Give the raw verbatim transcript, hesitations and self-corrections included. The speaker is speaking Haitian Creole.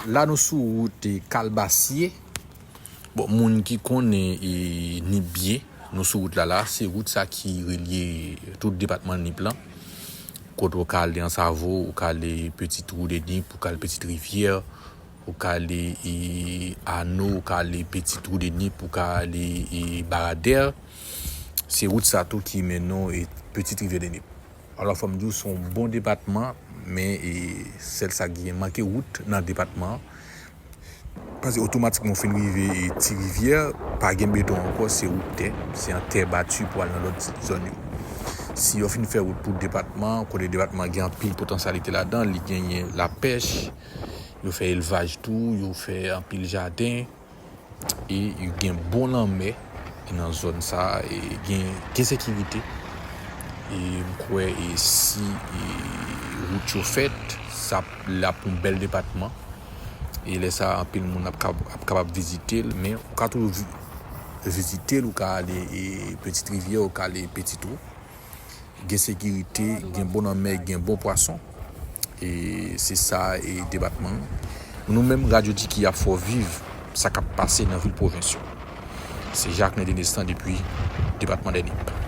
La nou sou wout Kalbasye. Bon, moun ki konnen e, Nip byen, nou sou wout la la. Se wout sa ki relye tout depatman Nip lan. Kote ou ka ale Ansavo, ou ka ale Petit Trou de Nip, ou ka ale Petite Rivière, ou ka ale e, Ano, ou ka ale Petit Trou de Nip, ou ka ale e, Baradè. Se wout sa tou ki mennen w e, Petite Rivière de Nip. Alò, fò m di w, se yon bon depatman, men e, sèl sa ki gen, manke wout nan depatman an. Paske otomatikman w fin rive e, Ti Rivyè, pa gen beton ankò, se wout tè. Se an tè bati pou al nan lòt zòn yo. Si yo fin fè wout pou depatman, kote depatman gen anpil potansyalite ladan, li genyen lapèch, yo fè elvaj tou, yo fè anpil jaden, e yo gen bon lanmè nan zòn sa a, e gen, gen sekirite. E m kwè e si e, wout yo fèt, sa ap la pou yon bèl depatman. E lè sa a, anpil moun ap, kab- ap kapab vizite l, men ou ka toujou vi- vizite l, ou ka ale e, Petite Rivière, ou ka ale Petit Trou. Gen sekirite, gen bon lanmè, gen bon pwason. E se sa e depatman an. Nou menm, Radyo Tiki ap fè w viv sa k ap pase nan vil pwovens yo. Se Jacques Nedenestan depi depatman de Nip.